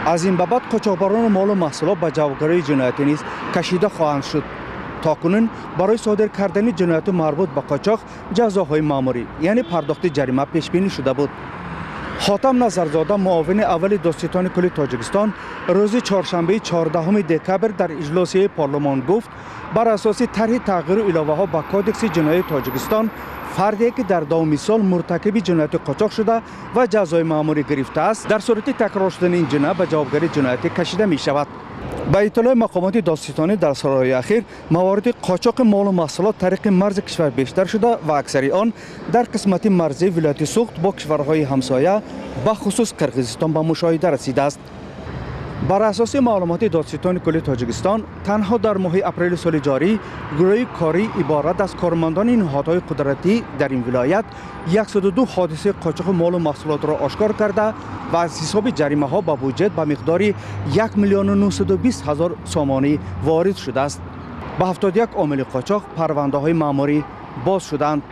Аз ин ба баъд қочоқбарони молу маҳсулот ба ҷавобгарии ҷиноятӣ низ кашида хоҳанд шуд. То кунун барои содир кардани ҷинояти марбут ба қочоқ ҷазоҳои маъмурӣ, яъне пардохти ҷарима, пешбинӣ шуда буд. Хотам Назарзода, муовини аввали додситони кулли Тоҷикистон, рӯзи чоршанбеи 14 декабр дар иҷлосияи парлумон гуфт, бар асоси тарҳи тағйиру иловаҳо ба Кодекси ҷиноии Тоҷикистон, фарде ки дар давоми сол муртакиби ҷинояти қочоқ шуда ва ҷазои маъмурӣ гирифтааст, дар сурати такрор шудани ин ҷиноят ба ҷавобгарии ҷиноятӣ кашида мешавад. Ба иттилои мақомоти додситонӣ, дар солҳои ахир мавориди қочоқи молу маҳсулот тариқи марзи кишвар бештар шуда ва аксари он дар қисмати марзии вилояти Суғд бо кишварҳои ҳамсоя, бахусус Қирғизистон, ба мушоҳида расидааст. Бар асоси маълумоти додситони кулли Тоҷикистон, танҳо дар моҳи апрели соли ҷорӣ гурӯҳи корӣ иборат аз кормандони ниҳодҳои қудратӣ дар ин вилоят 102 ҳодисаи қочоқи молу маҳсулотро ошкор карда ва аз ҳисоби ҷаримаҳо ба буҷет ба миқдори 1 миллиону 920 ҳазор сомонӣ ворид шудааст. Ба 71 омили қочоқ парвандаҳои маъмурӣ боз шуданд.